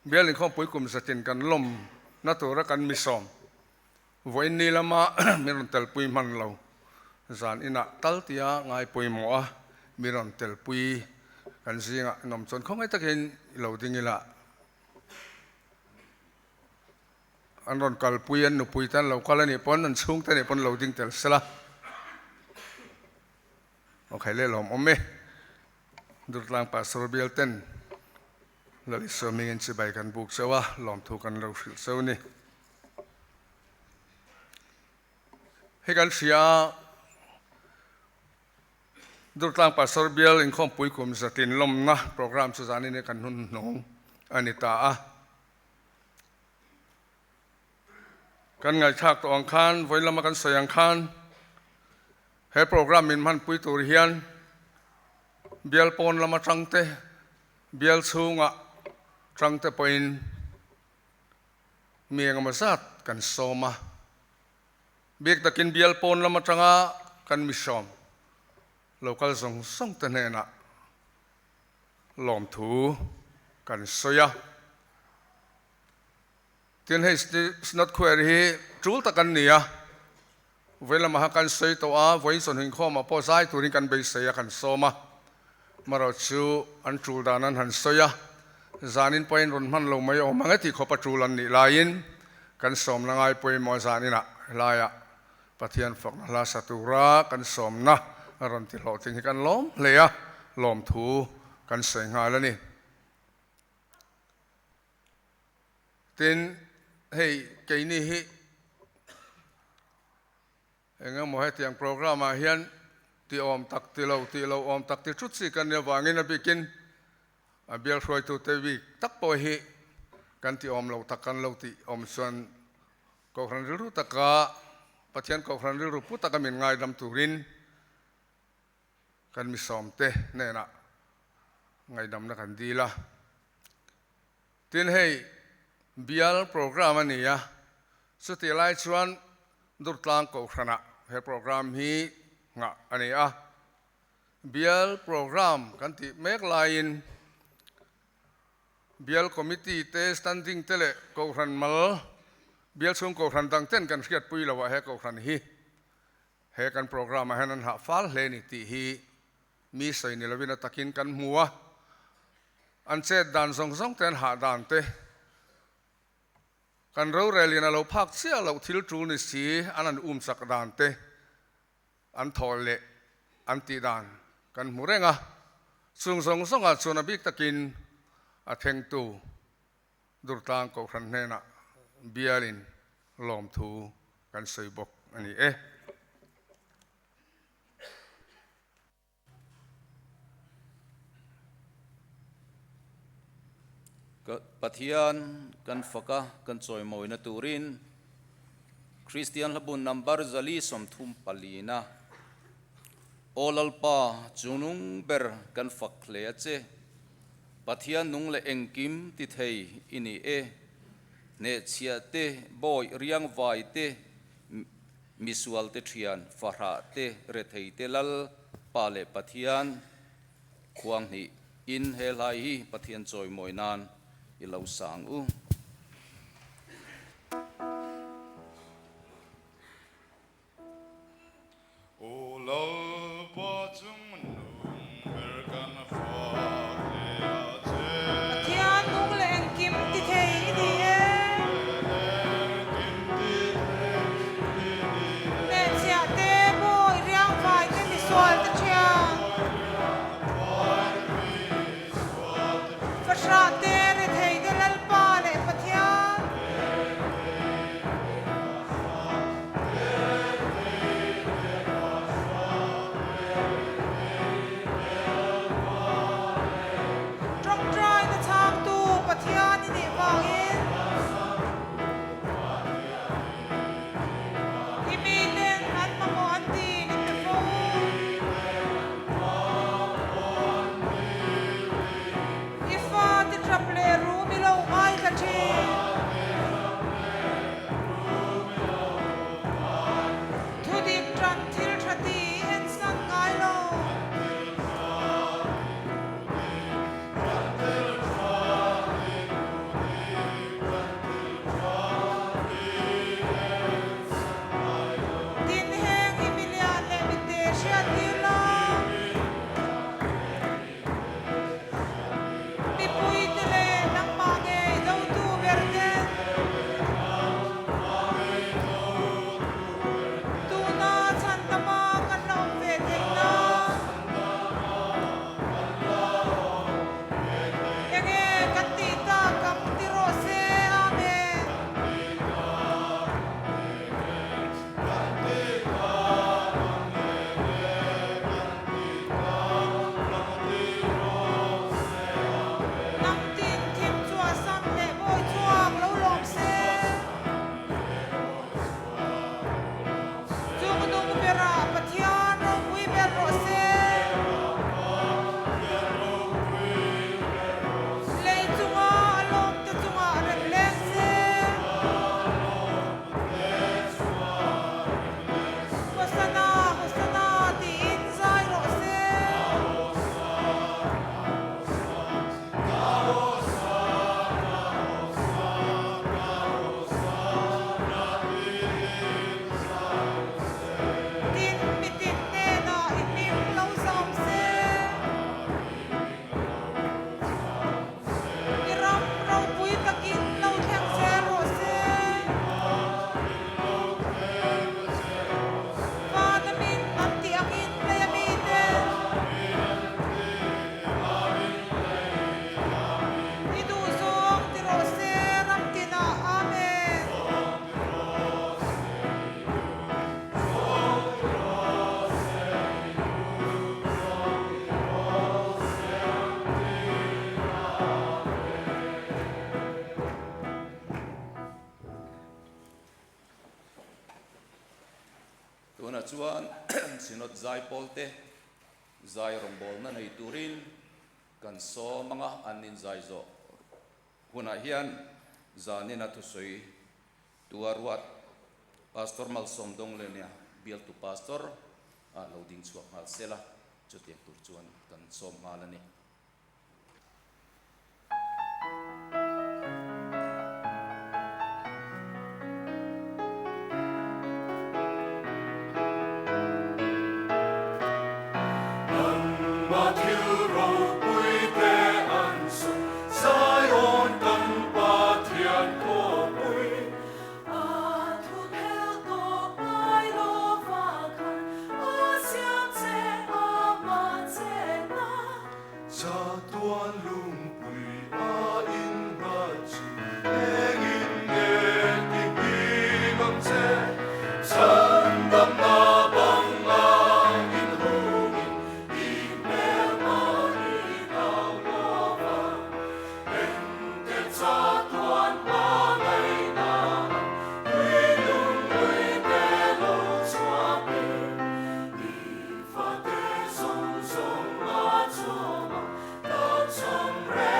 Bial inkhawmpui kum zatin kan lawm na tura kan misawm vawiin ni lama min rawn telpui hman lo zan inah tal tia ngai pawimawh a min rawn telpui kan zingah nawm chuan khawngaih takin i lo ding ila. An rawn kalpui an nupui te an lo kal a nih pawn an chhungte nih pawn lo ding tel sela. Aw khai leh lawm awm e. Durtlang Pastor bial ten Lalisua hmingin chibai kan buk cheu a, lawmthu kan lo hrilh cheu ni. Hei kan hria a, Durtlang Pastor bial inkhawmpui kum zatin lawmna program chu zanin hi kan hun hnung a ni ta a. Kan ngaihthlak tawh ang khan, vawiin lama kan sawi ang khan he program min hmanpui tur hian bial pawn lama tangte, bial chhunga tangte pawhin mi engemaw zat kan sawm a. Bik takin bial pawn lam atanga kan misawm local zawng zawng te hnenah lawmthu kan sawi a. Tin, hei Synod Choir hi tul tak an ni a, vawiin lamah khan kan sawi tawh a, vawiin chawhnu inkhawmah pawh zai turin kan beisei a, kan sawm a, marawh chu an tul dan an han sawi a, zanin pawhin rawn hman lo mai awm ang e tih khawp a tul an nih laiin kan sawmna ngai pawimawh zaninah helaiah Pathian fakna hla sa tura kan sawmna a rawn ti hlawhtling hi kan lawm hle a, lawmthu kan sawi nghal a ni. Tin, hei keini hi eng emaw hetiang program ah hian ti awm tak ti lo tih lo awm tak ti thut chi kan nih avangin a bikin a bial hruaitute bik tak pawh hi kan ti awm lo tak kan lo tih awm chuan Kohhran rilru taka Pathian Kohhran rilru pu taka min ngaidam turin kan misawmte hnenah ngaihdamna kan dil a. Tin hei bial program a ni a, chutih lai chuan Durtlang Kohhranah he program hi nghah a ni a. Bial program kan tih mek laiin Bial Committee te, Standing te leh Kohhran mal, Bial chhung Kohhran dang ten kan hriatpui lo ah he Kohhran hi he kan program ah hian an hah fal hle ni tih hi mi sawi ni lovin a takin kan hmu a. An chet dan zawng zawng te an hah dan te kan rorelin a lo phak chiah loh thil tul ni si an an um chak dan te an thaw leh an tih dan kan hmu reng a. Chung zawng zawngah chuan a bik takin a thlengtu Durtlang Kohhran hnenah bialin lawmthu kan sawi bawk a ni e. Pathian kan fak a, kan chawimawina turin Kristian hlabun number 434 na Aw Lalpa chungnung ber kan fak hle a che. Pathian nung leh engkim ti thei i ni e. Hnehchhiah te, bawi riang vai te, Misual te thian, fahrah te, rethei te lal, Pa leh Pathian khuang hnih in he hlai hi Pathian chawimawi nan i lo sang u. Aw Lalpa chung nung ber kan fak hle a che. Pathian nung leh engkim ti thei i ni e. Hnehchhiah te, bawi riangvai te, misual te thian. Fahrah te, rethei te, Lalpa leh Pathian. chuan Synod Zaipawlte zai rawngbawlna nei turin kan sawm anga an inzai zawh hunah hian zanin a thusawi tua ruat Pastor Malsawm Donglenia bialtu Pastor ah lo ding chhuak nghal sela chutiang tur chuan kan sawm nghal a ni. Chatuan lungpui a innghat chu engin nge ti hming ang che? Chhandamna banga inhungin i hmel mahni hlau lova, engte chatuan hmangaihna tui lungpui te lo chhuakin i Fate zawng zawng a chawm a, ka chawm reng.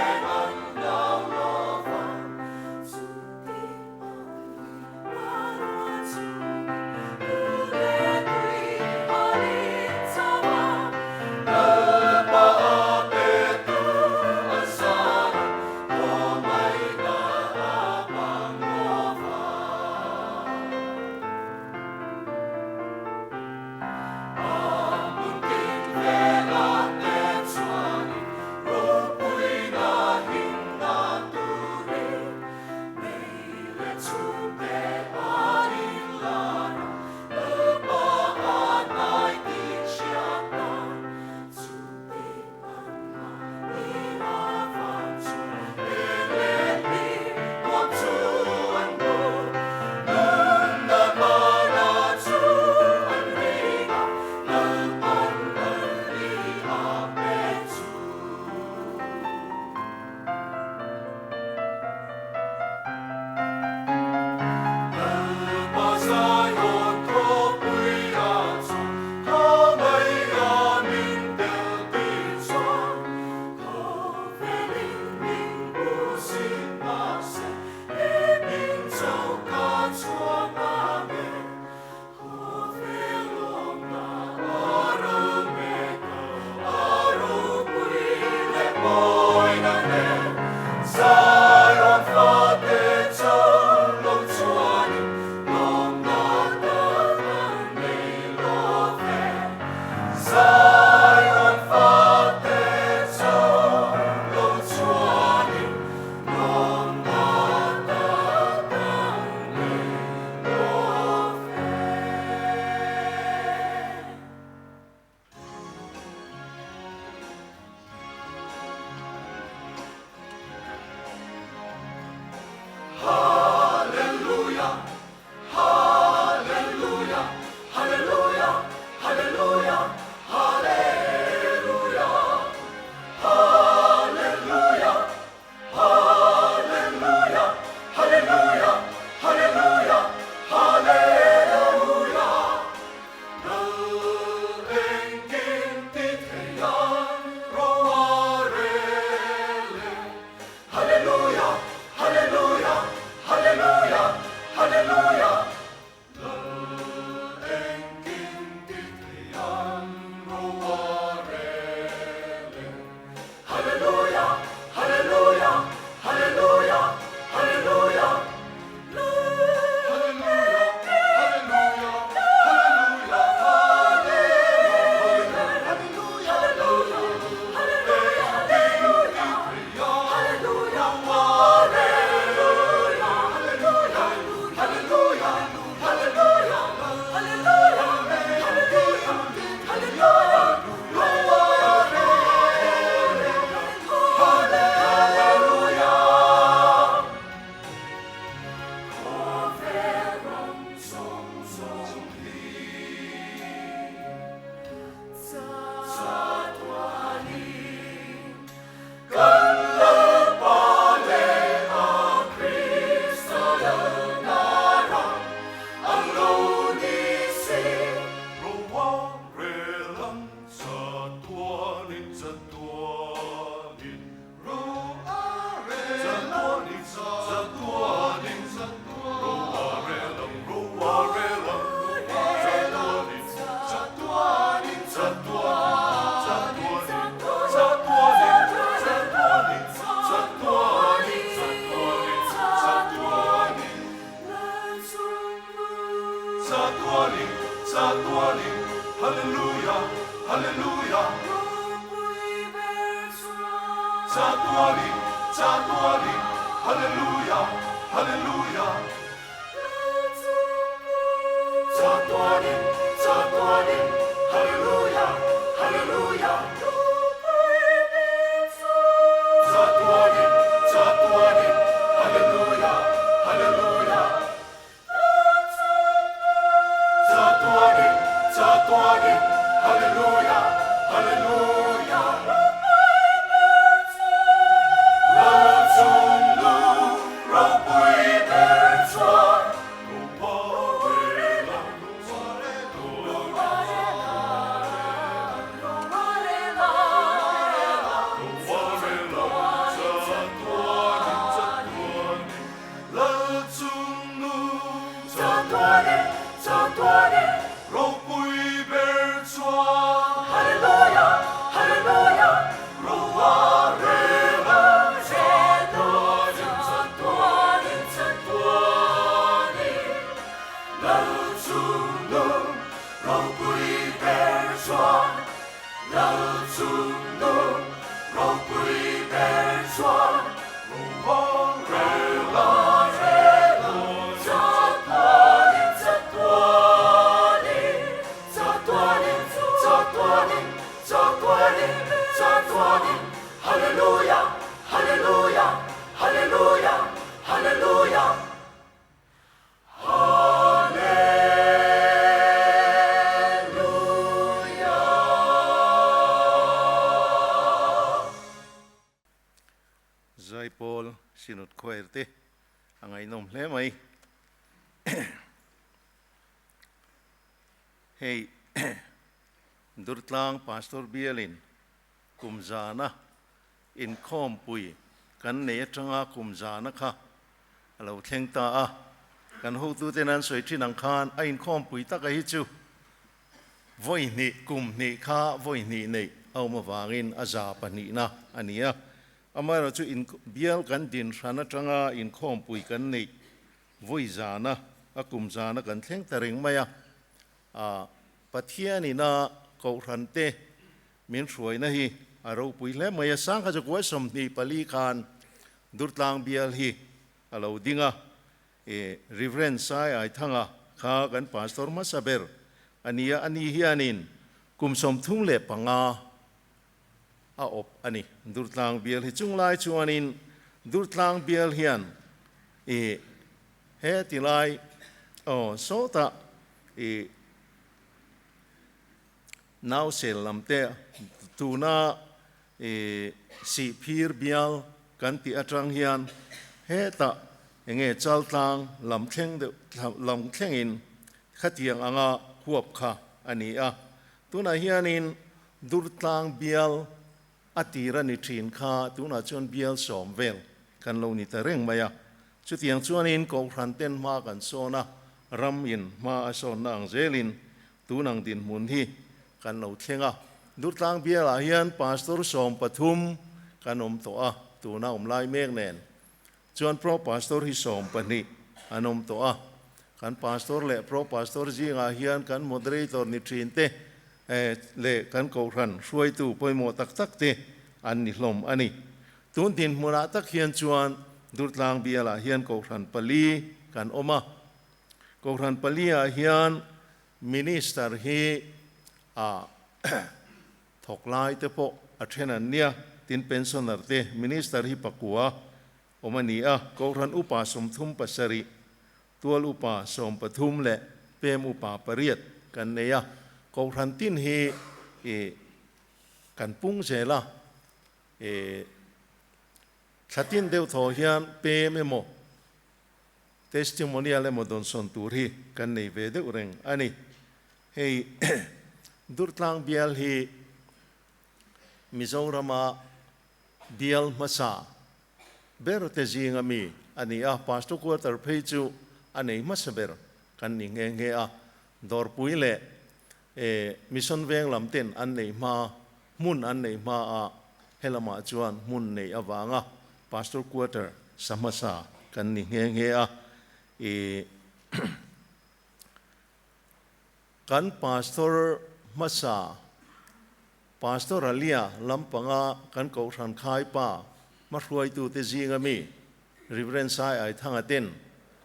chatuanin ro a rel ang chatuanin ro a rel ang ro a rel ang chatuanin chatuanin chatuanin chatuanin chatuanin chatuanin chatuanin chatuanin Chatuanin, Hallelujah, Hallelujah. Chatuanin, chatuanin, Hallelujah, Hallelujah. Chatuanin, chatuanin, Hallelujah, Hallelujah. Chatuanin, chatuanin, Hallelujah, Hallelujah. Chatuanin, chatuanin, Hallelujah, Hallelujah. Lal chung nung ropui ber chuan Chatuanin, chatuanin, ropui ber chuan. Hallelujah, hallelujah, ro a rel ang chatuanin, chatuanin, chatuanin, Lal chung nung ropui ber chuan. Lal chung nung ropui ber chuan. Ro a rel ang chatuanin, chatuanin, chatuanin, chatuanin, chatuanin, chatuanin. Hallelujah, hallelujah, hallelujah, hallelujah. Hallelujah. Zaipawl Synod Choir te a ngaihnawm hle mai. Hei Durtlang Pastor Bialin kum zana inkhawmpui kan nei atanga kum zana kha a lo thleng ta a. Kan hotuten an sawi thin ang khan a inkhawmpui taka hi chu vawi hnih kum hnih kha vawi hnih neih a awm avangin a za pahnihna a ni a. Amaherawhchu in bial kan din hran atanga inkhawmpui kan neih vawi zana a kum zana kan thleng ta reng mai a. A Pathianina Kohhrante min hruaina hi a ropui hle mai a. Sangha Zakua 24 khan Durtlang bial hi a lo ding a. E Reverend Sai Aithanga kha kan pastor hmasa ber a ni a. Ani hianin kum 35 a awp a ni. Durtlang bial hi chunglai chuanin Durtlang bial hian e he tilai aw sawtah e nausel lam te tuna e sihphir bial kan tih atang hian hetah enge chaltlang lam thleng deuh lam thlengin khatiang anga huap kha a ni a. Tunah hianin Durtlang bial a tir a ni thin kha tunah chuan bial sawm vel kan lo ni ta reng mai a. Chutiang chuanin Kohhran ten hma kan sawn a, ram in hma a sawnna ang zelin tun ang dinhmun hi kan lo thleng a. Durtlang bialah hian Pastor 13 kan awm tawh a, tuna awm lai mek nen chuan Pro Pastor hi 12 an awm tawh a. Kan Pastor leh Pro Pastor zingah hian kan Moderator ni thin te leh kan Kohhran hruaitu pawimawh tak tak te an ni hlawm a ni. Tun dinhmunah tak hian chuan Durtlang bialah hian Kohhran pali kan awm a. Kohhran pali-ah hian Minister hi a thawk lai te pawh a then an nia, tin pensioner te Minister hi pakua awm a ni a. Kohhran upa 37, tual upa 13 leh pem upa pariat kan nei a. Kohhran tin hi kan pung zel a. E thlatin deuh thaw hian pem emaw testimonial emaw dawnsawn tur hi kan nei ve deuh reng a ni. Hei Durtlang bial hi Mizorama bial hmasa ber te zinga mi a ni a, Pastor Quarter phei chu a nei hmasa ber kan ni nghe nghe a, Dawrpui leh Mission Veng lam ten an nei hma, hmun an nei hma a, helamah chuan hmun neih avanga Pastor Quarter sa hmasa kan ni nghe nghe a, i Kan Pastor hmasa, Pastor Alia lampanga kan Kohhran Khaipa hmahruaitute zinga mi Rev. Sai Aithanga ten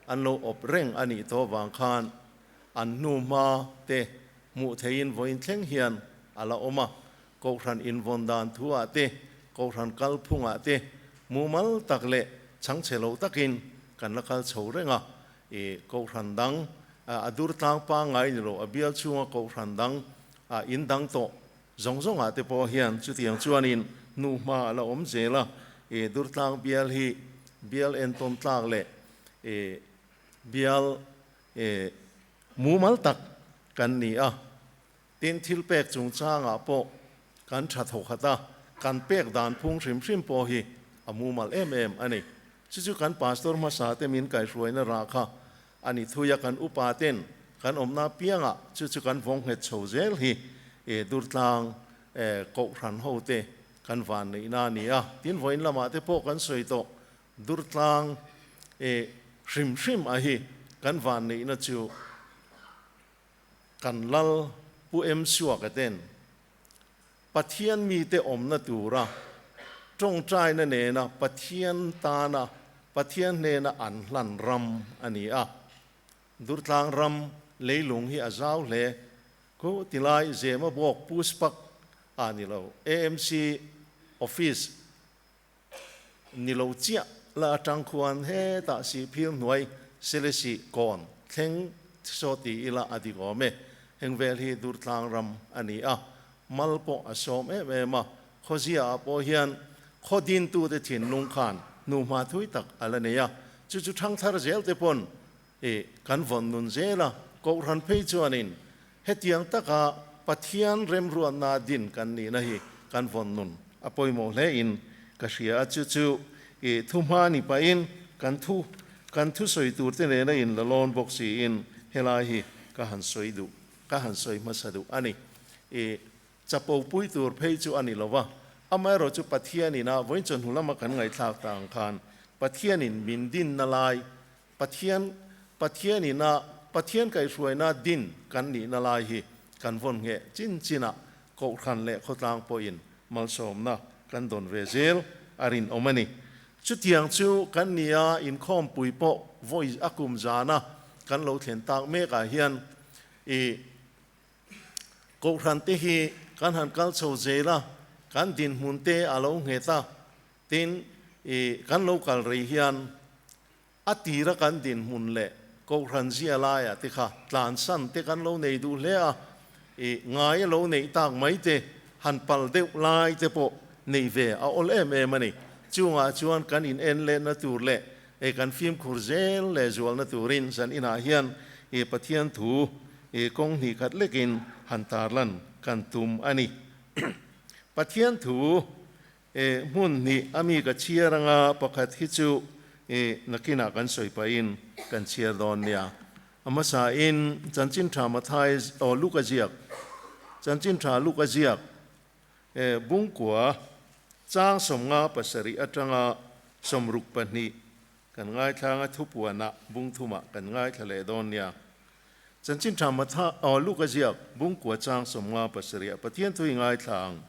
an lo awp reng a nih tawh vang khan an hnu hma te hmuh theiin vawiin thleng hian a la awm a, Kohhran invawn dan thu ah te, Kohhran kalphung ah te mumal tak leh chhangchhe lo takin kan la kal chho reng a, I Kohhran dang a dur tlang pangngai ni lo, a bial chhunga Kohhran dang a in dang tawh zawng zawngah te pawh hian chutiang chuanin hnu hma a la awm zel a. I dur tlang bial hi bial entawn tlak leh i bial i mumal tak kan ni a. Tin, thil pek chungchangah pawh kan tha thawkhat a, kan pek dan phung hrim hrim pawh hi a mumal em em a ni. Chu chu kan pastor hmasa te min kaihruaina rah kha a ni thui a, kan upa ten kan awmna piangah chu chu kan vawng nghet chho zel hi e Durtlang e Kohhran ho te kan van neihna a ni a. Tin, vawiin lamah te pawh kan sawi tawh Durtlang e hrim hrim a hi kan van neihna chu Kan lal Pu Em Suaka ten Pathian mite awmna tura tawngtaina nena Pathian tana Pathian hnena an hlan ram a ni a. Durtlang ram leilung hi a zau hle. Khu tilai Zema Bawk Puspak a ni lo. AMC Office Ni lo chiah la atang khuan hetah sihphir hnuai Selesih kawn thleng saw ti ila a dik awm e. Heng vel hi Durtlang ram a ni a, mal pawh a sawm em em a, khawzia ah pawh hian khaw dintute thinlung khan hnuhma thui tak a la nei a, chu chu thangthar zel te pawn i kan vawn nun zel a, Kohhran phei chuanin hetiang taka Pathian remruatna din kan nihna hi kan vawn nun a pawimawh hle in ka hria a, chu chu i thuhma ni pahin kan thu kan thusawi tur te nena in la lawn bawk siin helai hi ka han sawi duh ka han sawi hmasa duh a ni. I chapo pui tur phei chu a ni lo va, amaherawhchu Pathianin a vawiin chawhnu lama kan ngaihthlak ta ang khan Pathianin min dinna lai Pathian, Pathian ina Pathian kaihhruaina din kan nihna lai hi kan vawn ngheh chin chinah Kohhran leh khawtlang pawhin malsawmna kan dawn ve zel a rinawm a ni. Chutiang chu kan ni a, inkhawmpui pawh vawi a kum zana kan lo thlen tak mekah hian i Kohhran te hi kan han kal chho zel a, kan dinhmun te a lo nghet a, tin i kan lo kal rei hian A tira kan dinhmun leh Kohhran zia laiah te kha tlansan te kan lo nei duh hle a, i ngai a lo neih tak mai te han pal deuh lai te pawh nei ve a awl em em a ni. Chungah chuan kan in en letna tur leh i kan fimkhur zel leh zualna turin zan inah hian i Pathian thu i kawng hnih khat lekin han tarlan kan tum a ni. Pathian thu E hmun hnih a mi ka chhiar anga pakhat hi chu e nakinah kan sawi pahin kan chhiar dawn nia. A hmasa in Chanchin Tha Mathai aw Luka ziak Chanchin Tha Luka ziak e Bungkua chang 57 atanga 62 kan ngaithla anga thupuanah bungthumah kan ngaithla leh dawn nia. Chanchin Tha Matha aw Luka ziak Bungkua chang 57 ah Pathian thu i ngaithla ang.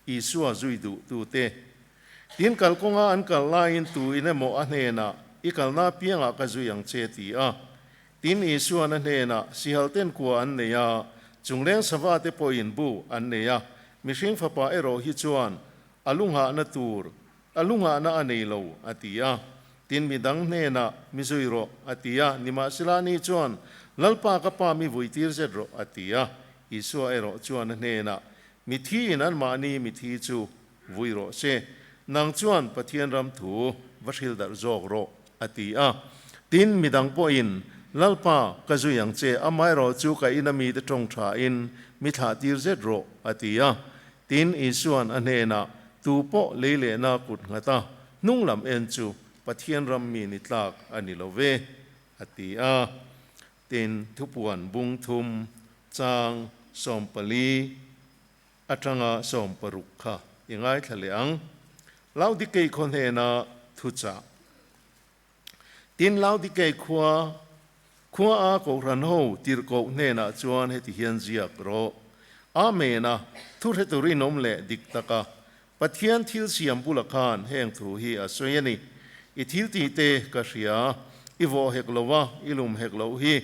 Isua zui duh tute. Tin kalkawnga an kal laiin tu in emaw a hnenah, I kalna apiangah ka zui ang che ti a. Tin Isuan a hnenah, Sihal ten kua an nei a, chungleng sava te pawhin bu an nei a, mihring fapa erawh hi chuan a lu nghahna tur, a lu nghahna a nei lo, a ti a. Tin midang hnenah, Mi zui rawh, a ti a. Nimahsela ani chuan, Lalpa ka pa mi vuitir zet rawh, a ti a. Isua erawh chuan a hnenah, Mithi in anmahni mithi chu vui rawh se, nang chuan Pathian ram thu va hril darh zawk rawh, a ti a. Tin, midang pawhin, Lalpa, ka zui ang che, amaherawh chu ka ina mite tawng thain mi thlah tir zet rawh, a ti a. Tin, Isua'n a hnenah, Tu pawh lei lehna kut nghat a, hnung lam en chu Pathian ram mi ni tlak a ni lo ve, a ti a. Tin, thupuan bung thum chang 14 atanga 60 kha i ngaithla leh ang. Laodikei khaw hnena thuchah. Tin, Laodikei khua khua a Kohhran ho tirhkoh hnenah chuan heti hian ziak rawh, Amen a, thu hre tur inawm leh dik taka Pathian thil siam bula khan heng thu hi a sawi a ni. I thil tih te ka hria, i vawh hek lo a, i lum hek loh hi.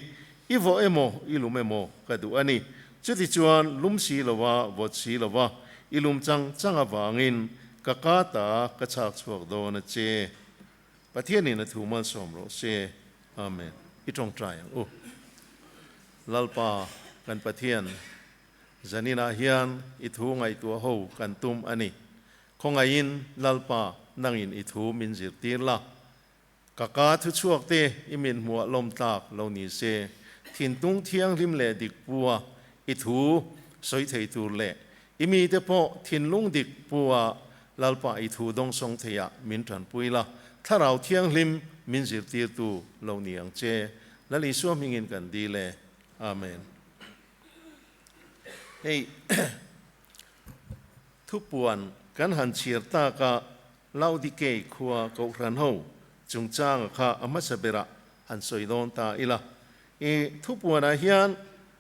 I vawh emaw, i lum emaw ka duh a ni. Chutichuan lum si lo a, vawt si lo a, i lum chang chang avangin ka ka ta ka chhak chhuak dawn a che. Pathianin a thu malsawm rawh se. Amen. I tawngtai ang u. Lalpa kan Pathian, zaninah hian i thu ngaihtuah ho kan tum a ni. Khawngaihin Lalpa nangin i thu min zirtir la. Ka ka thu chhuak te i min hmuah lawm tlak lo ni se, thintung thianghlim leh dik pua i thu sawi thei tur leh i mite pawh thinlung dik pua Lalpa i thu dawngsawng theiah min tanpui la, Thlarau Thianghlim min zirtirtu lo ni ang che. Lal Isua hmingin kan dil e. Amen. Hei thupuan kan han chhiar taka Laodikei khua Kohhran ho chungchanga kha a hmasa berah han sawi dawn ta ila. I thupuanah hian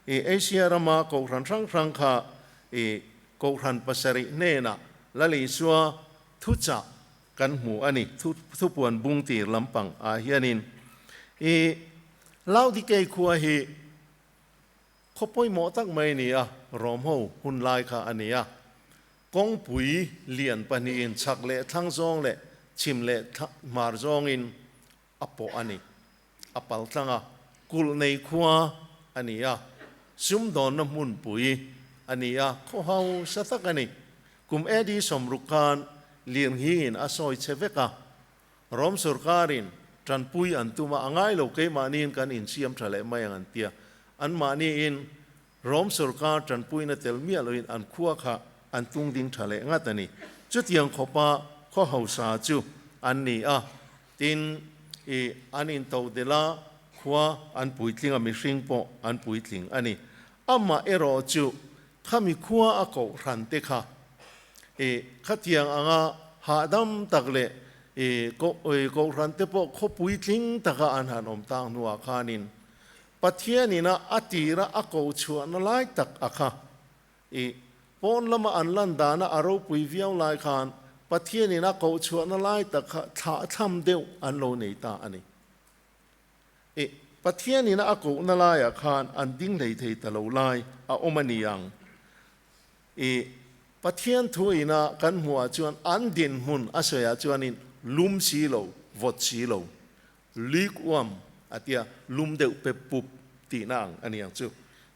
i Asia rama Kohhran hrang hrang kha i Kohhran pasarih hnenah Lal Isua thuchah kan hmu a ni. Thupuan bung tir lampang ah hianin i Laodikei khua hi khaw pawimawh tak mai a ni a, Rom ho hun lai kha a ni a. Kawngpui lian pahnihin chhak leh thlang zawng leh chhim leh hmar zawngin a pawh a ni. A pal tlang a, kulh nei khua a ni a, sumdawnna hmunpui a ni a, khaw hausa tak a ni. Kum AD 60 khan lirnghiin a sawi che vek a, Rom sorkarin tanpui an tum a, a ngai lo keimahniin kan insiam tha leh mai ang an ti a, anmahniin Rom sorkar tanpuina tel miah loin an khua kha an tung ding tha leh ngat a ni. Chutiang khawpa khaw hausa chu an ni a, tin i an intodelh a, khua an puitling a, mihring pawh an puitling a ni. Amah erawh chu khami khua a kohhran te kha i khatiang anga hahdam tak leh i kohhran te pawh khaw puitling taka an han awm tak hnuah khanin Pathian ina a tira a ko chhuahna lai tak a kha. I pawn lama an lan dana a ropui viau lai khan Pathian ina koh chhuahna lai tak kha thlah thlam deuh an lo nei ta a ni. I Pathian ina a kohna laiah khan an ding hlei thei ta lo lai a awm a ni ang. I Pathian thu ina kan hmuhah chuan an dinhmun a sawiah chuanin lum si lo, vawt si lo, Lukewarm a tia lum deuh pep pup tihna ang a ni ang chu.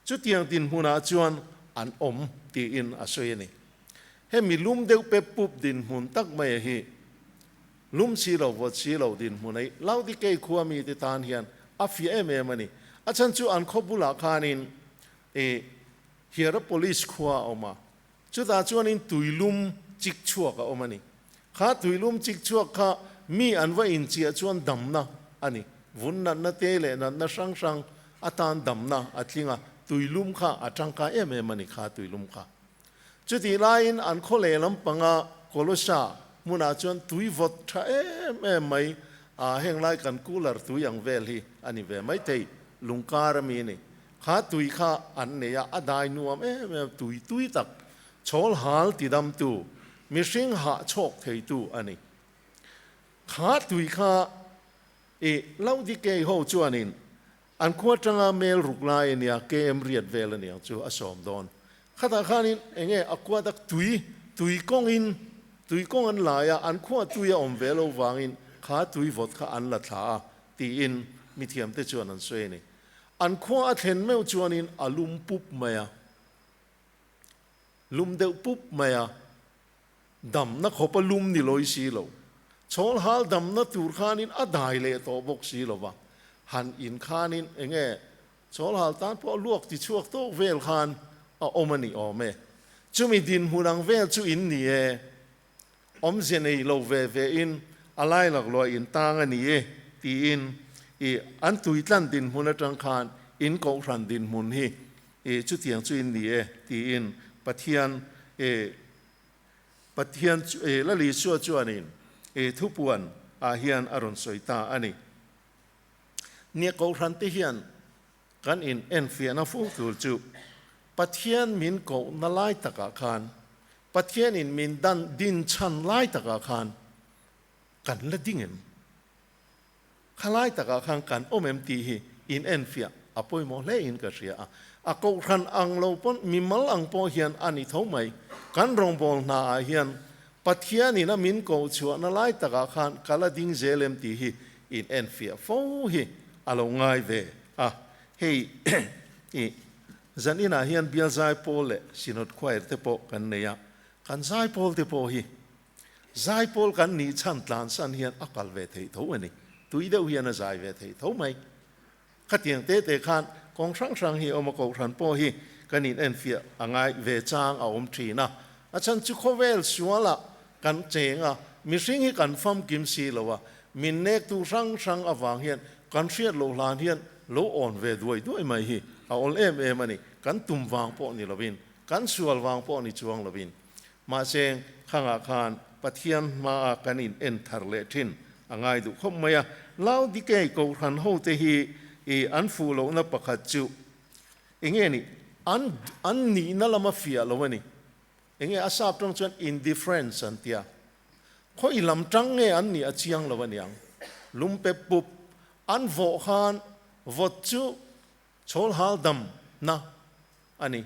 Chutiang dinhmunah chuan an awm tiin a sawi a ni. Hemi lum deuh pep pup dinhmun tak mai hi lum si lo vawt si lo dinhmun a i Laodikei khua mite tan hian a fiah em em a ni. A chhan chu an khaw bulah khanin i Hierapolis khua a awm a, Chutah chuanin tuilum chik chhuak a awm a ni. Kha tuilum chik chhuak kha mi an va inchiah chuan damna a ni. Vun natna te leh natna hrang hrang atan damna a tling a, tuilum kha a tangkai em em a ni kha tuilum kha. Chutih laiin an khaw leh lampanga Kolosa hmunah chuan tui vawt tha em em mai a, heng lai kan cooler tui ang vel hi a ni ve maithei, lungkar a mi a ni. Kha tui kha an nei a, a dai nuam em em, tui tui tak, chhawl hal tidamtu, mihring hah chhawk theitu a ni. Kha tui kha i Laodikei ho chuanin an khua atanga mel ruk lai a nia, KM riat vel a niang chu a sawm dawn. Khatah khanin enge a khua tak tui, tui kawngin, tui kawng an lai a, an khua tui a awm ve lo vangin kha tui vawt kha an la thla a tiin mithiamte chuan an sawi a ni. An khua a thlen meuh chuanin a lum pup mai a, lum deuh pup mai a, damna khawp a lum ni lawi si lo. Chhawl hal damna tur khanin a dai leh tawh bawk si lo va, han in khanin eng nge chhawl hal tan pawh luak ti chhuak tawk vel khan a awm a ni awm e. Chumi dinhmun ang vel chu in ni e. Awmzia nei lo ve ve in a lai laklawh in tang a ni e tiin i an tuitlan dinhmun atang khan in kohhran dinhmun hi i chutiang chu in ni e tiin Pathian i Pathian i Lal Isua chuanin i thupuan ah hian a rawn sawi ta a ni. Nia kohhran te hian Kan in enfiahna fo tur chu Pathian min kohna lai takah khan, Pathianin min dan din chhan lai takah khan kan la ding em? Kha lai takah khan kan awm em tih hi in enfiah a pawimawh hle in ka hria a. A kohhran ang lo pawn mimal ang pawh hian a ni tho mai. Kan rawngbâwl hna ah hian Pathianin a min koh chhuahna lai takah khan ka la ding zel em tih hi in enfiah fo hi a lo ngai ve a. Hei i zan inah hian bial zaipawl leh Synod Choir te pawh kan nei a, kan zaipawl te pawh hi zaipawl kan nih chhan tlansan hian a kal ve theih tho a ni. Tui deuh hian a zai ve theih tho mai. Khatiang te te khan kawng hrang hrang hi a awm a, kohhran pawh hi kan in enfiah a ngai ve chang a awm thin a. A chhan chu khawvel sualah kan cheng a, mihring hi kan famkim si lo a, min nektu hrang hrang avang hian kan hriat loh hlan hian lo awn ve duai duai mai hi a awl em em a ni. Kan tum vang pawh ni lovin, kan sual vang pawh ni chuang lovin. Mahse, khangah khan Pathian hmaa kan in en thar leh thin a ngai duh khawp mai a. Laodikei kohhran hote hi i an fuh lohna pakhat chu enge ni? An an nihna lama fiah lo a ni. Enge a sap tang chuan indifference an tia. Khawi lam tang nge an nih a chiang lo a niang. Lum pep pup an vawh khan vawt chu chhawl hal dam na a ni.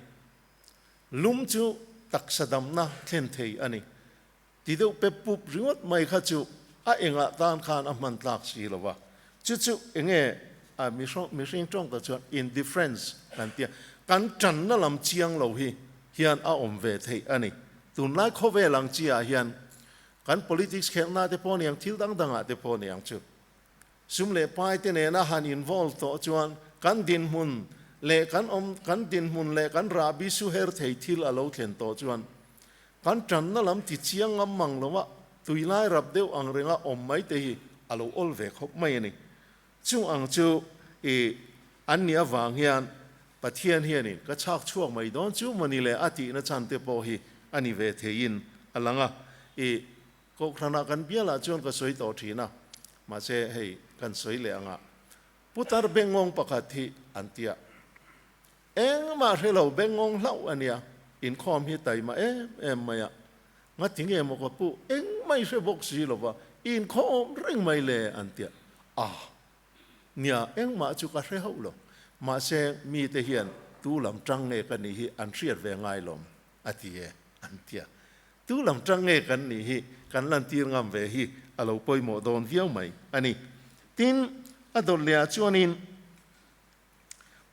Lum chu taksa damna thlen thei a ni. Ti deuh pep pup ringawt mai kha chu a engah tan khan a hman tlak si lo va. Chu chu enge a mihring tawng tak chuan indifference kan tia. Kan tanna lam chiang lo hi hian a awm ve theih a ni. Tunlai khawvel ang chi ah hian kan politics khelhna te pawh niang thil dang dangah te pawh niang chu Sum leh pai te nena han involve tawh chuan kan dinhmun leh kan awm kan dinhmun leh kan rahbi su her thei thil a lo thlen tawh chuan kan tanna lam ti chiang ngam mang lo a, tui lai rap deuh ang renga awm mai te hi a lo awl ve khawp mai a ni. Chung ang chu i an nih avang hian Pathian hianin ka chhak chhuak mai dawn chu mawni le a tihna chhan te pawh hi a ni ve theiin a lang a, i Kohhranah kan bialah chuan ka sawi tawh thin a, mahse hei kan sawi leh anga putar bengngawng pakhat hi an tia. Engmah hre lo bengngawng hlauh a nia, inkhawm hi taima em em mai a, ngati nge maw ka pu engmah i hre bawk si lo va, i inkhawm reng mai le an tia. A nia engmah chu ka hre hauh lo, mahse mite hian tu lam tang nge ka nih hi an hriat ve ngai lawm a ti e an tia. Tu lam tang nge kan nih hi kan lantir ngam ve hi a lo pawimawh dawn viau mai a ni. Tin, a dawt lehah chuanin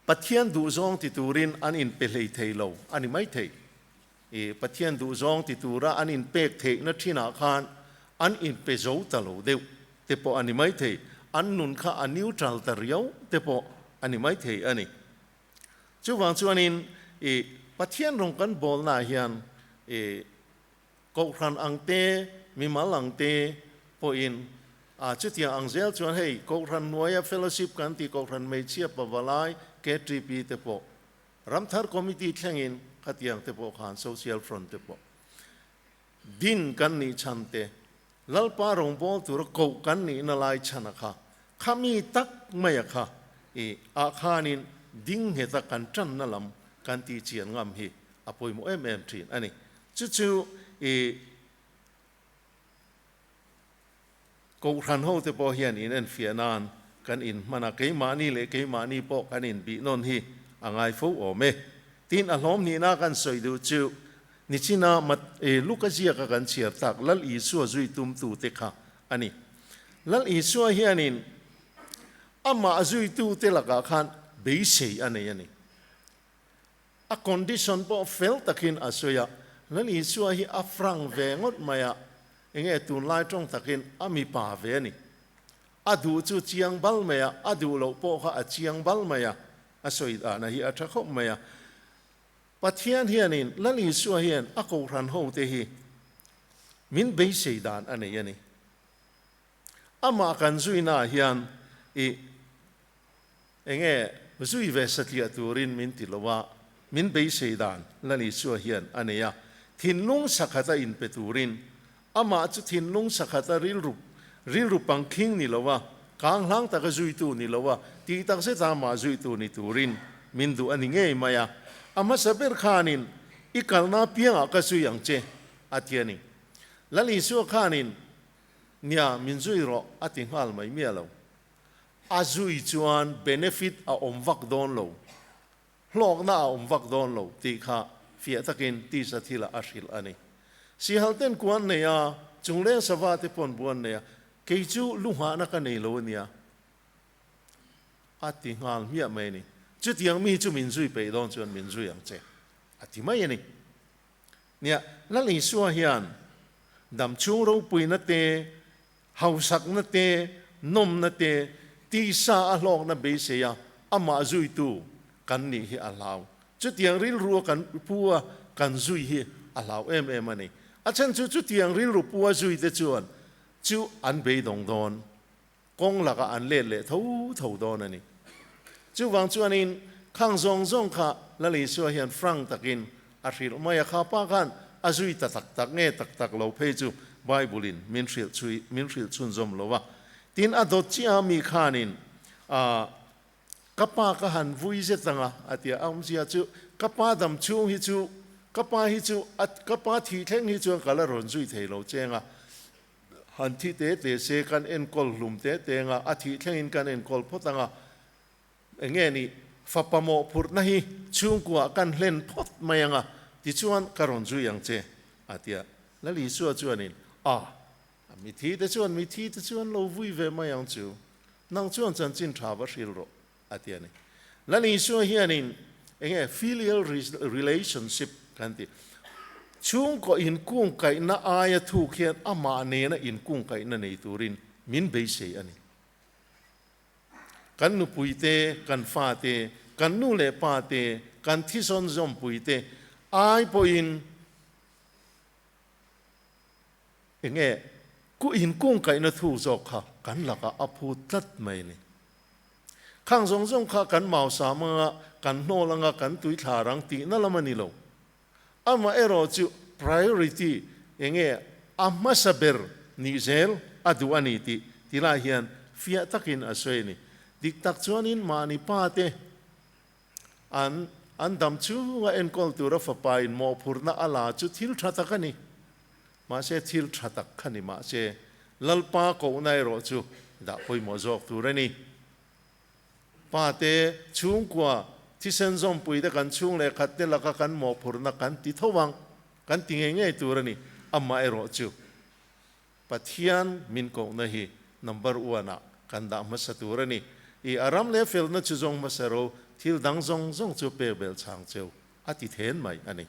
Pathian duhzawng ti turin an inpe hlei thei lo a ni maithei. I Pathian duhzawng ti tura an inpek theihna thinah khan an inpe zo ta lo deuh te pawh a ni maithei. An nun kha a neutral ta riau te pawh a ni maithei a ni. Chuvang chuanin i Pathian rawng kan bawlnaah hian i Kohhran ang te, mimal ang te pawhin a chutiang ang zel chuan hei Kohhran hnuaia fellowship kan tih Kohhran hmeichhia pavalai KTP te pawh Ramthar Committee thlengin khatiang te pawh khan Social Front te pawh din kan nih chhan te Lalpa rawngbâwl tura koh kan nihna lai chhana kha, khami tak maia kha i ah khanin ding ngheta kan ṭanna lam kan tih chian ngam hi a pawimawh em em ṭhin a ni. Chu chu i Kohhran hote pawh hian in enfiah nan kan inhman a, keimahni leh keimahni pawh kan inbih nawn hi a ngai fo awm e. Tin, a hlawm nihna kan sawi duh chu Nichina mat e Luka ziaka kan chhiar tak Lal Isua zui tumtute kha a ni. Lal Isua hianin amah zuitute lakah khan beisei a nei a ni. A condition pawh fel takin a sawi a, Lal Isua hi a frank ve ngawt mai a, enge tunlai tawng takin a mipa ve a ni. A duh chu chiang bal mai a, a duh loh pawh kha a chiang bal mai a, a sawi dahna hi a tha khawp mai a. Pathian hianin Lal Isua hian a kohhran hote hi min beisei dan a nei a ni. Amah kan zuinaah hian i enge zui ve satliah turin min ti lo a, min beisei dan Lal Isua hian a nei a. Thinlung sakhata inpe turin amah chu thinlung sakhata rilru rilru pangkhing ni lo a, kang hlang taka zuitu ni lo a, tih tak zeta amah zuitu ni turin min duh a ni ngei mai a. A hmasa ber khanin i kalna apiangah ka zui ang che a ti a ni. Lal Isua khanin nia min zui rawh a ti nghal mai miah lo. A zui chuan benefit a awm vak dawn lo. Hlawkna a awm vak dawn lo tih kha fiah takin tisa thilah a hrilh a ni. Sihal ten kuan nei a, chungleng sava te pawn buan nei a, kei chu lu nghahna ka nei lo a nia a ti nghal hmiah mai a ni. Chutiang mi chu min zui peih dawn chuan min zui ang che a ti mai a ni. Nia, Lal Isua hian damchhung ropuina te, Hausakna te, nawmna te, tisa a hlawkna beisei a, amah zuitu kan nih hi a hlau. Chutiang rilru a kan pu a kan zui hi a hlau em em a ni. A chhan chu chutiang rilru pu a zui te chuan chu an beidawng dawn, kawng lakah an let leh tho tho dawn a ni. Chuvang chuanin khang zawng zawng kha Lal Isua hian frank takin A hrilh mai a, kha pa khan a zui ta tak tak nge tak tak lo phei chu Bible-in min hrilh chhui min hrilh chhunzawm lo a. Tin, a dawt chiah a mi khanin a ka pa ka han vui zet ang a, a ti a, a awmzia chu ka pa dam chhung hi chu ka pa hi chu a ka pa thih thleng hi chuan ka la rawn zui thei lo cheng a, han thi te te se kan enkawl hlum te te ang a, a thih thlengin kan enkawl phawt ang a. Enge ni, fapa mawhphurhna hi chhungkuaah kan hlen phawt mai ang a, tichuan ka rawn zui ang che, a ti a. Lal Isua chuanin, A, mithi te chuan mithi te chuan lo vui ve mai ang chu, nang chuan chanchin tha va hril rawh, a ti a ni. Lal Isua hianin enge filial relationship kan ti, chhungkaw inkungkaihna aia thuk hian amah nena inkungkaihna nei turin min beisei a ni. Kan nupui te, kan fa te, kan nu leh pa te, kan thisawn zawmpui te ai pawhin enge ku inkungkaihna thu zawk kha kan lakah a phut tlat mai a ni. Khang zawng zawng kha kan mausam anga, kan hnawl anga, kan tuithlar ang tihna lam a ni lo. Amaherawh chu priority enge a hmasa ber nih zel a duh a ni tih ti lai hian fiah takin a sawi a ni. Dik tak chuanin mahni pa te an an dam chunga enkawl tura fapa in mawhphurhna a la chu thil tha tak a ni. Mahse thil tha tak kha ni mahse Lalpa kohna erawh chu dah pawimawh zawk tur a ni. Pa te, chhungkua, thisen zawmpui te kan chhung leh khat te laka kan mawhphurhna kan ti tho ang, kan ti ngei ngei tur a ni. Amah erawh chu Pathian min kohna hi number one ah kan dah hmasa tur a ni. I a ram leh felna chu zawng hmasa ro, thil dang zawng zawng chu pek belh chang cheu a ti then mai a ni.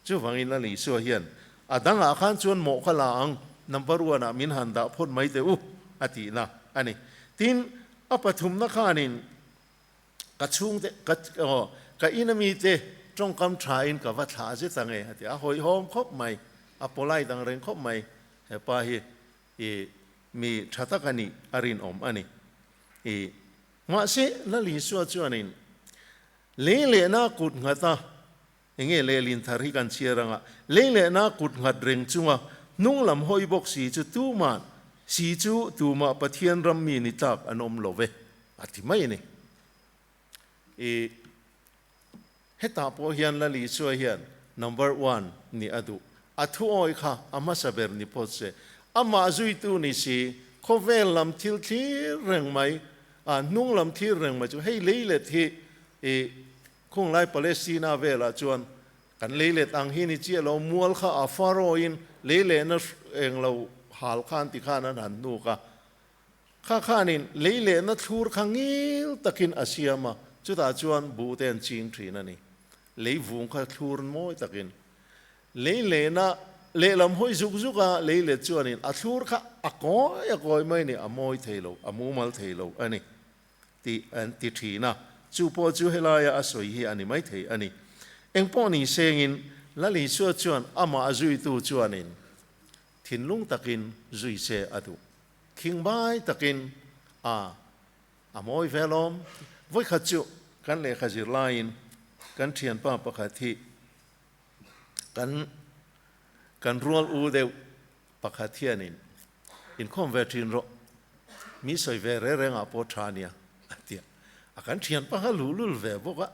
Chuvangin Lal Isua hian a dangah khan chuan mawh ka la ang, number one ah min han dah phawt mai teh u a tihna a ni. Tin, a pathumna khanin ka chhungte, ka aw, ka ina mite tawngkam thain ka va thlah zet ang e a ti a, a hawihhawm khawp mai, a polite ang reng khawp mai, hepa hi i mi tha tak a nih a rinawm a ni. I mahse Lal Isua chuanin lei lehna kut nghat a, Enge lehlin thar hi kan chhiar anga, lei lehna kut nghat reng chunga hnung lam hawi bawk si chu tumah si chu tumah Pathian ram mi ni tlak an awm lo ve, a ti mai a ni. I hetah pawh hian Lal Isua hian number one nih a duh. A thuawi kha a hmasa ber ni phawt se, amah zuitu ni si, khawvel lam thil thlir reng mai, a hnung lam thlir reng mai chu hei lei let hi i Khunglai Palestina velah chuan kan lei let ang hi ni chiah lo, mual kha a Pharaoh-in lei lehna eng lo hal khan ti khan an han hnuk a. Kha khanin lei lehna thlur kha ngil takin a siam a, chutah chuan buh te an ching thin a ni. Lei vung kha thlur mawi takin lei lehna lehlam hawi zuk zuk a, lei let chuanin a thlur kha a kawi a kawi mai a ni, a mawi thei lo, a mumal thei lo a ni. Tih an ti thin a, chu pawh chu helaia a sawi hi a ni maithei a ni. Engpawh ni sengin Lal Isua chuan amah zuitu chuanin thinlung takin zui se a duh. Khingbai takin a a mawi ve alawm. Vawikhat chu kan lehkha zir laiin kan thianpa pakhat hi kan kan rual u deuh pakhat hianin inkhawm ve thin rawh, mi sawi ve reng rengah pawh tha nia a ti a. A kan thianpa kha luhlul ve bawk a,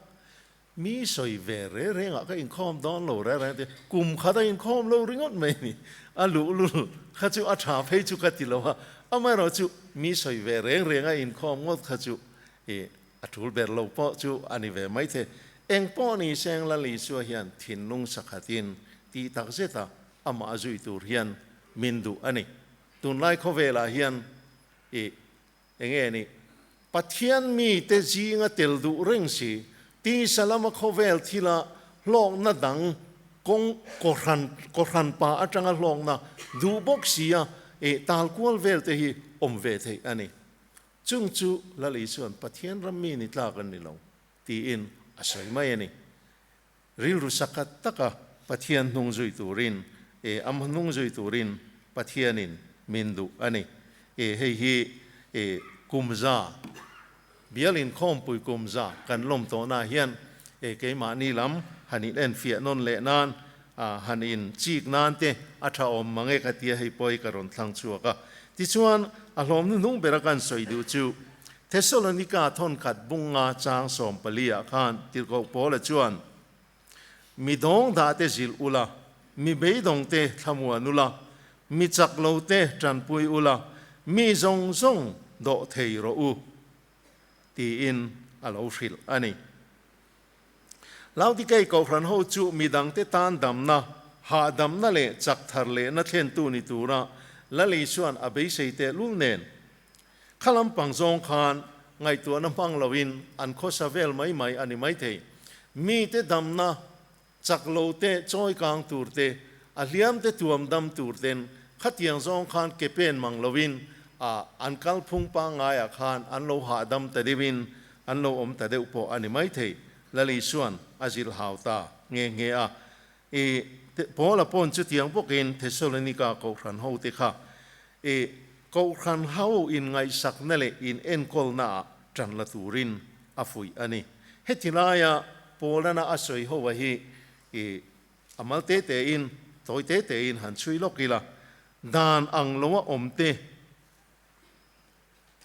Mi sawi ve reng rengah ka inkhawm dawn lo reng reng te, kum khat a inkhawm lo ringawt mai a ni. A luhlul kha chu a tha phei chu ka ti lo a, amaherawh chu mi sawi ve reng reng a inkhawm ngawt kha chu ih a tul ber lo pawh chu a ni ve maithei. Eng pawh ni seng Lal Isua hian thinlung sakhatin tih tak zeta amah zui tur hian min duh a ni. Tunlai khawvelah hian ih Enge ni? Pathian mite zinga tel duh reng si, tisa lama khawvel thila hlawkna dang kawng kawhran kawhran pa atanga hlawkna duh bawk sia eh tal kual vel te hi awm ve theih a ni. Chung chu Lal Isuan Pathian ram mi ni tlak an ni lo tiin a sawi mai a ni. Rilru sakhat taka Pathian hnung zui turin, e, am hnung zui turin Pathianin min duh a ni. E, hei hi, e, kum za, bial inkhawmpui kum za kan lawm tawhnaah hian, e, keimahni lam han in enfiah nawn leh nan, a, han in chik nan te a tha awm mang e ka tia hei pawh hi ka rawn thlang chhuak a. Tichuan, a hlawm hnuhnung bera kan sawi duh chu, Thesalonika thawnkhat bunga chang 14 ah khan Tirhkoh Paula chuan, Mi dawng dah te zilh ula, mi beidawng te thlamuan ula, mi chak lo te tanpui ula, mi zawng zawng dawh thei rawh u, tiin a lo hrilh a ni. Laodikei Kohhran ho chu midangte tan damna, hahdamna leh chak thar lehna thlentu ni tura Lal Isua'n a beisei tehlul nen, Kha lampang zawng khan ngaihtuahna hmang loin an khawsa vel mai mai a ni maithei. Mite damna chak lo te chawi kang tur te, a hliam te tuam dam tur ten khatiang zawng khan ke pen mang loin a an kalphung pangngaiah khan an lo hahdam ta deuhin an lo awm ta deuh pawh a ni maithei. Lal Isua'n a zilh hau ta nghe nghe a. I Paula pawn chutiang bawkin Thessalonika kohhran hote kha i kohhran ho inngaihsakna leh inenkawlnaah ṭan la turin a fuih a ni. Heti laia Paulana a sawi ho a hi i a mal te tein, tawi te tein han chhui lawk ila, dan ang loa awmte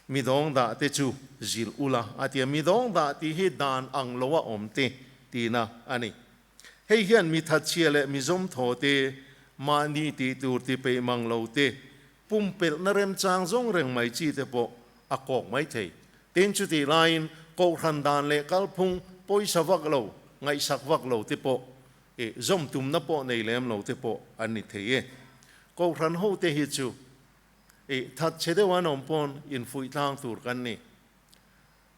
Mi dawng dah te chu zilh ula a ti a, mi dawng dah tih hi dan ang lo a awm te tihna a ni. Hei hian mi thatchhia leh mi zawmthaw te, mahni tih tur ti peih mang lo te, pumpelhna remchang zawng reng mai chi te pawh a kawk mai thei. Tin, chutih laiin kohhran dan leh kalphung pawisa vak lo, ngaihsak vak lo te pawh eh zawm tumna pawh nei lem lo te pawh an ni thei e. Kohhran hote hi chu I that che deuh an awm pawn infuih tlang tur kan ni.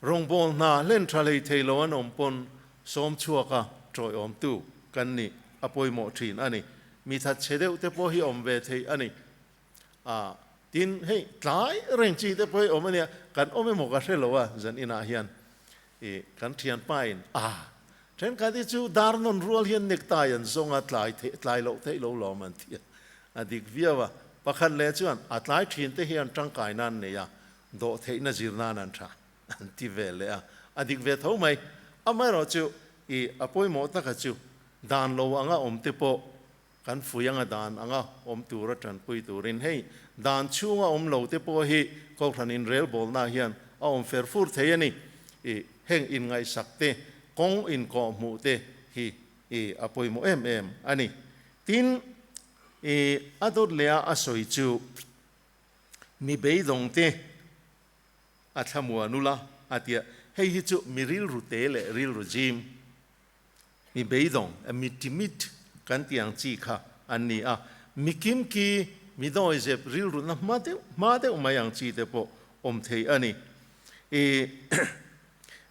Rawngbâwl hna hlen tha hlei thei lo an awm pawn sawm chhuaka ṭawiawmtu kan nih a pawimawh ṭhin a ni. Mi that che deuh te pawh hi awm ve thei a ni. A, tin, hei tlai reng chi te pawh hi awm a nia, kan awm emaw ka hre lo a zan inah hian i kan ṭhianpa in a, ṭhenkhat hi chu dar nawn rual hian necktie an zawng a, tlai theih tlai loh theih lo lawm an ti a. A dik viau a, pakhat leh chuan a tlai thin te hian tangkai nan nei a, dawh theihna zir nan an tha an ti ve leh a, a dik ve tho mai. Amaherawh chu i a pawimawh taka chu dan lo anga awm te pawh kan fui anga dan anga awm tura tanpui turin hei dan chhunga awm lo te pawh hi Kohhran inrelbawlna hian a awm fer fur thei a ni. I heng inngaihsak te, kawng inkawhhmuh te hi i a pawimawh em em a ni. Tin, i a dawt leh a a sawi chu, Mi beidawng te a thlamuan ula a ti a, hei hi chu mi rilru te leh rilru zim, mi beidawng, mi timid kan tih ang chi kha an ni a, mi kimki, mi dawizep rilru na hma deuh hma deuh mai ang chi te pawh awm thei a ni. I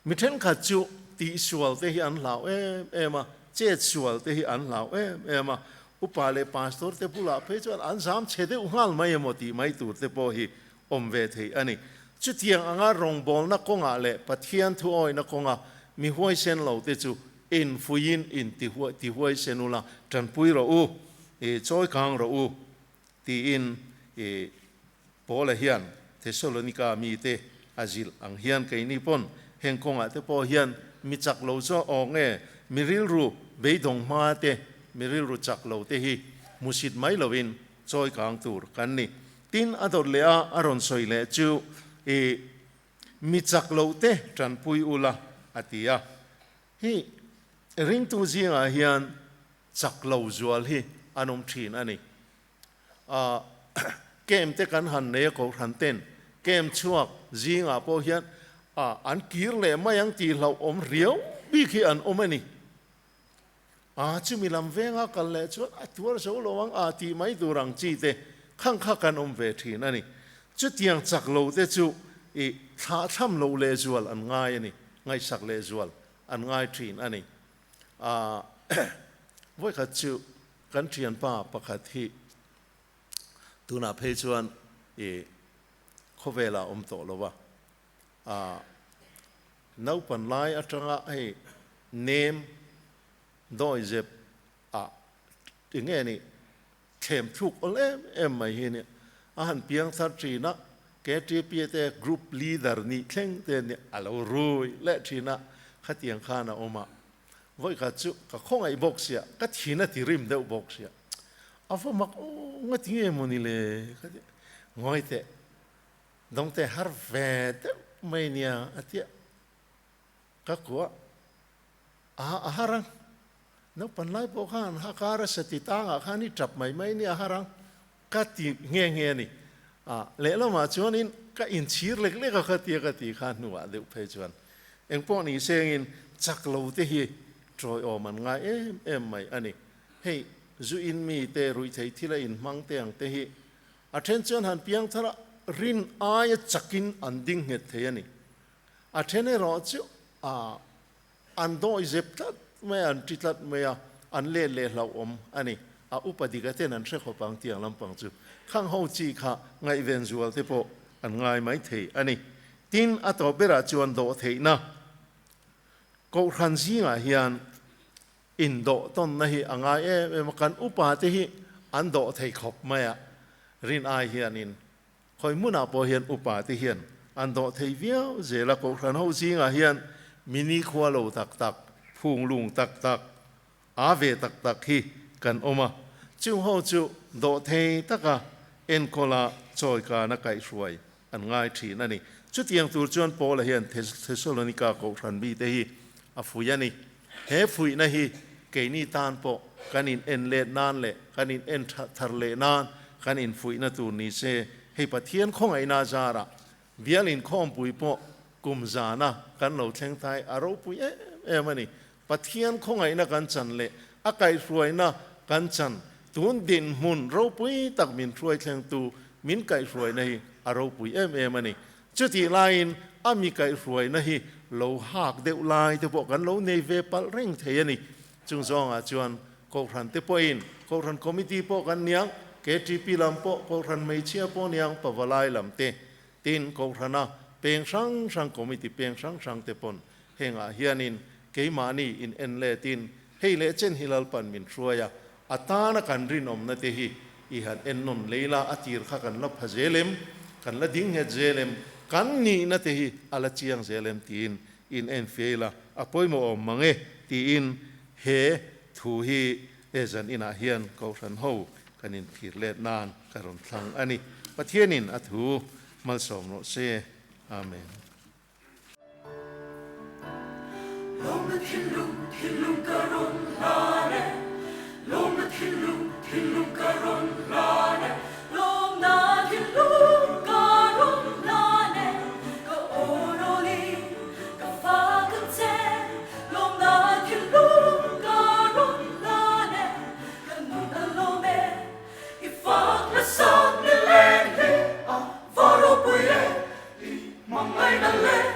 Mi thenkhat chu tihsual te hi an hlau em em a, chetsual te hi an hlau em em a, upa leh pastor te bulah phei chuan an zam chhe deuh nghal mai emaw tih mai tur te pawh hi awm ve thei a ni. Chutiang anga rawngbawlna kawngah leh Pathian thuawihna kawnga mi huaisen lo te chu In fuiin in ti ti huaisen ula, tanpui rawh u, i chawi kang rawh u, tiin i Paula hian Thessalonika mite a zilh ang hian keini pawn heng kawngah te pawh hian mi chak lo zawk aw nge mi rilru beidawng hma te, mi rilru chak lo te hi hmusit mai loin chawi kang tur kan ni. Tin, a dawt leh a a rawn sawi leh chu i mi chak lo te tanpui ula a ti a. Hi ringtu zingah hian chak lo zual hi an awm thin a ni. A camp te kan han nei a kohhran ten camp chhuak zingah pawh hian a an kir leh mai ang tih hlauh awm riau bik hi an awm a ni. A chumi lam venga kal leh chuan a tuar zo lo ang a tih mai tur ang chi te khang kha kan awm ve thin a ni. Chutiang chak lo te chu i thlahthlam lo lehzual an ngai a ni, ngaihsak lehzual an ngai thin a ni. A vawikhat chu kan thianpa pakhat hi tunah phei chuan i khawvelah awm tawh lo a, a naupan lai atanga hei nem dawizep ah enge ni thlem thluk awl em em mai hi nia, a han piang thar thin a, KTP te group leader nih thleng te nia a lo rui leh thin a, khatiang khan a awm a. Vawikhat chu ka khawngaih bawk sia, ka thin a ti rim deuh bawk sia. A va mak aw, nga ti nge maw ni le? Ka ti, Ngawi teh, dawngte har ve deuh mai nia a ti a. Ka kuah a, a har ang. Naupan lai pawh khan ha kar a sati tangah khan i tap mai mai nia a har ang. Ka ti nghe nghe a ni. A, lehlamah chuanin ka inchhir lek lek a kha tia ka ti kha hnuah deuh phei chuan engpawh ni sengin chak lo te hi tawiawm an ngai em em mai a ni. Hei, zu in mi te, ruihtheih thila inhmang te ang te hi a then chuan han piang thar a, rin aia chakin an ding nghet thei a ni. A then erawh chu a, An dawi zep tlat mai a, an ṭi tlat mai a, an let leh hlauhawm a ni. A upa dik a ten an hre khawp ang tiang lampang chu. Khang ho chi kha ngaihven zual te pawh an ngai mai thei a ni. Tin, a tawp berah chuan dawh theihna Kohhran zingah hian indawh tawnna hi a ngai em em a, kan upa te hi an dawh thei khawp mai a, rin ai hianin Khawi hmunah pawh hian upa te hian an dawh thei viau zel a, Kohhran ho zingah hian mini khua lo tak tak, phung lung tak tak, aa ve tak tak hi kan awm a, chung ho chu dawh thei taka enkawla chawikana kaihhruai an ngai thin a ni. Chutiang tur chuan Paula hian Thesalonika Kohhran mite hi a fuih a ni. He fuihna hi keini tan pawh kan in en let nan leh kan in en thar leh nan kan in fuihna tur ni se, hei Pathian khawngaihna zarah bial inkhawmpui pawh kum zana kan lo thleng thai a ropui em em a ni. Pathian khawngaihna kan chan leh a kaihhruaina kan chan tun dinhmun ropui tak min hruai thlengtu min kaihhruaina hi a ropui em em a ni. Chutih laiin a mi kaihhruaina hi lo hak deuh lai te pawh kan lo nei ve palh reng thei a ni. Chung zawngah chuan Kohhran te pawhin Kohhran Committee pawh kan niang, KTP lam pawh Kohhran hmeichhia pawh niang Pavalai lam te, tin Kohhrana peng hrang hrang Committee peng hrang hrang te pawn hengah hianin keimahni in en letin hei leh chen hi Lalpan min hruai a, a tana kan rinawmna te hi i han en nawn lei la, a tir kha kan la pha zel em, kan la ding nghet zel em, kan nihna te hi a la chiang zel em tiin in en fiah ila a pawimawh awm mang e tiin he thu hi he zan inah hian Kohhran ho kan inthlir let nan ka rawn thlang a ni. Pathianin a thu malsawm rawh se. Amen. Lawmna thinlung, thinlung ka rawn hlan e. Lawmna thinlung, thinlung ka rawn hlan e. Lawmna thinlung ka rawn hlan e. Ka aw rawlin ka fak ang che. Lawmna thinlung ka rawn hlan e. Ka nun a lawm e. I fak nasa ni leng hi a va ropui e. I hmangaihna leh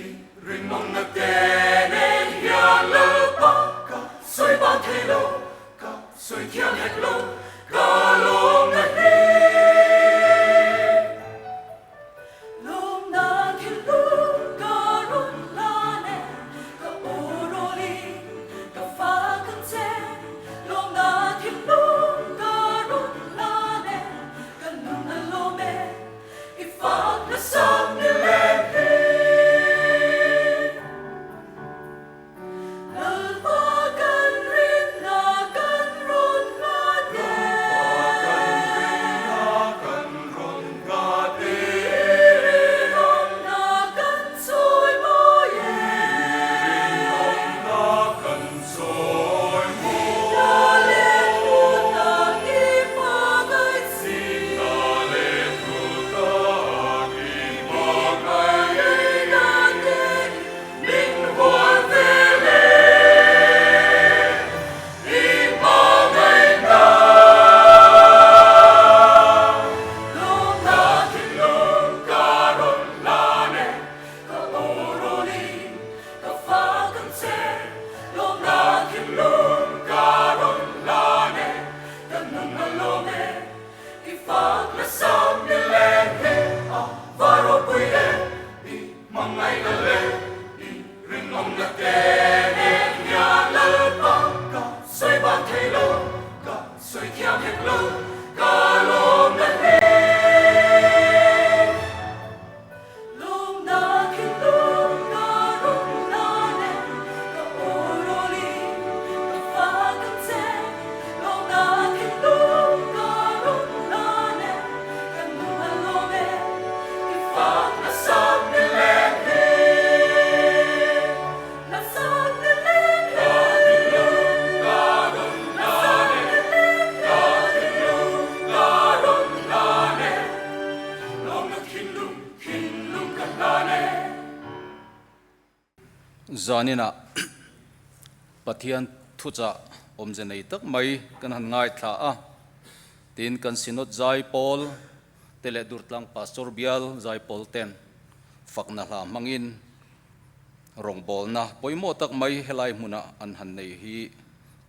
i rinawmna te nen hian Lalpa ka sawi ban thei lo, ka sawi thiam hek lo, ka lawmna hi. fak na sam ni leng hi a va ropui em i hmangaihna leh i rinawmna te nen hian Lalpa ka sawi ban thei lo, ka sawi thiam hek lo, ka lawmna hi. Lawmna thinlung ka rawn la le, ka aw rawlin ka fak ang che. Lawmna thinlung ka rawn la le, ka nun a lawm e, i fak nasa ni leng hi. Nasa ni leng hi. Ka thinlung ka rawn la le, ka thinlung ka rawn la le. Lawmna thinlung, thinlung ka hlan e. Zaninah Pathian thuchah awmze nei tak mai kan han ngaithla a, tin kan Synod Zaipawl te leh Durtlang Pastor Bial Zaipawl ten fakna hla hmangin rawngbawlna pawimawh tak mai helai hmunah an han nei hi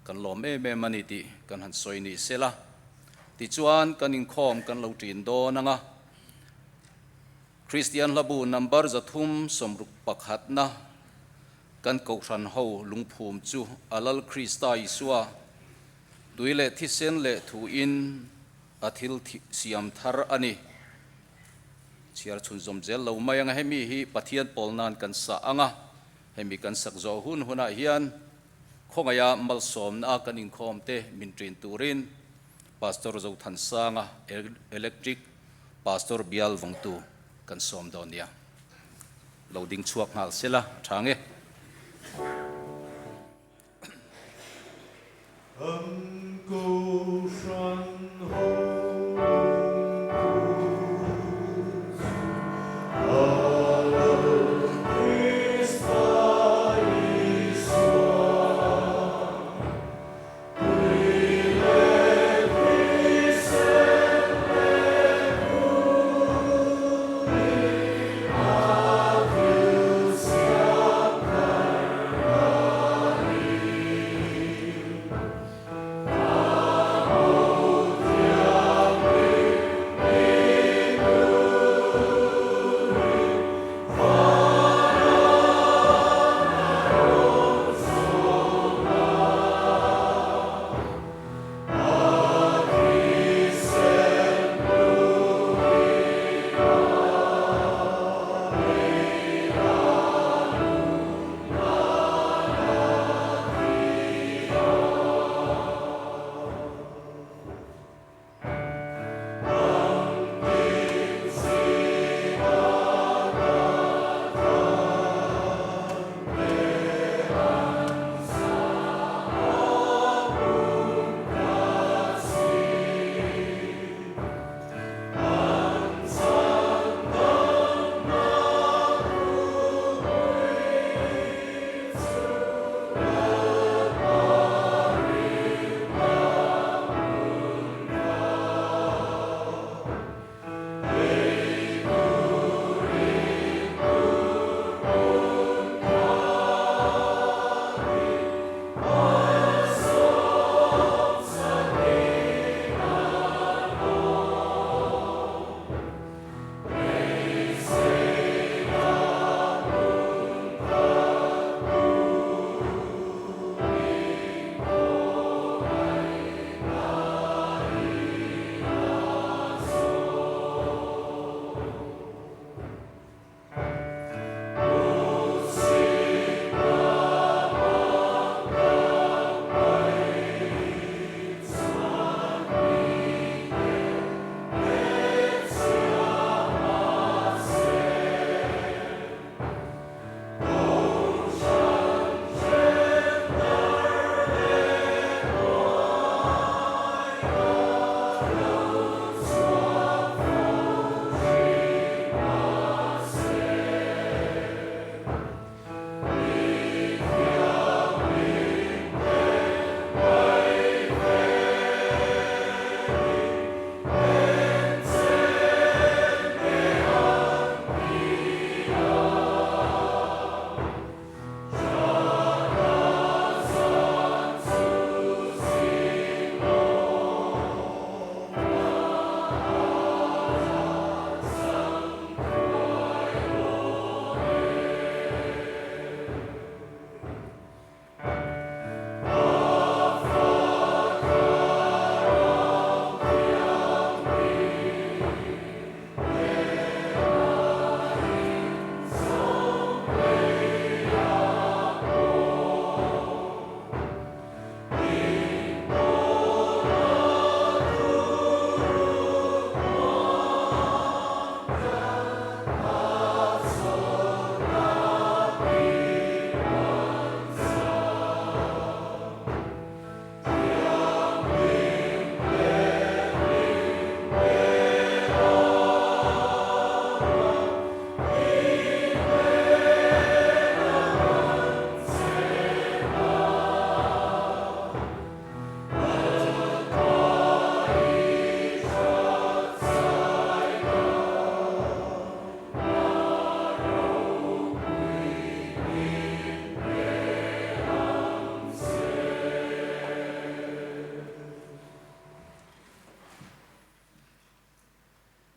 kan lawm em em a ni tih kan han sawi ni sela. Tichuan kan inkhawm kan lo ṭin dawn ang a. Kristian hlabu number 361na kan Kohhran ho lungphum chu a Lal Krista Isua tui leh thisen leh thuin a thil siam thar a ni. Chhiar chhunzawm zel lo mai ang a, hemi hi Pathian pawl nan kan sah ang a, hemi kan sak zawh hun hunah hian khawngaiha malsawmna a kan inkhawm te min ṭin turin Pastor Zothansanga Electric Pastor Bial Vawngtu kan sawm dawn nia. Lo ding chhuak nghal sela a tha nge. An Kohhran ho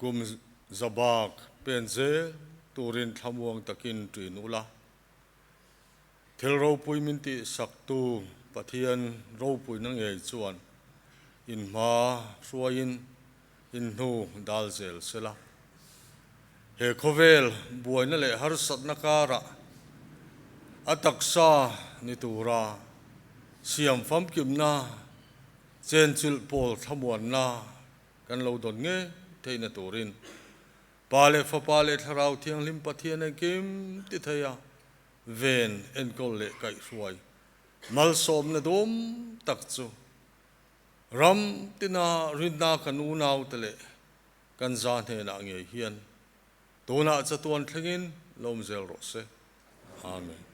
Kum zabak pen zel turin thlamuang takin ṭin ula. Thil ropui min tih saktu Pathian ropuina ngei chuan in hma hruaiin in hnu dal zel sela. He khawvel buaina leh harsatna karah a taksa ni tura siam famkimna chenchilh pawl thlamuanna kan lo dawn ngei theihna turin Pa leh Fapa leh Thlarau Thianghlim Pathian engkim ti thei a, ven enkawl leh kaihhruai malsawmna dum tak chu ram tina rinna kan unaute leh kan za hnenah ngei hian tunah chatuan thlengin lawm zel rawh se. Amen.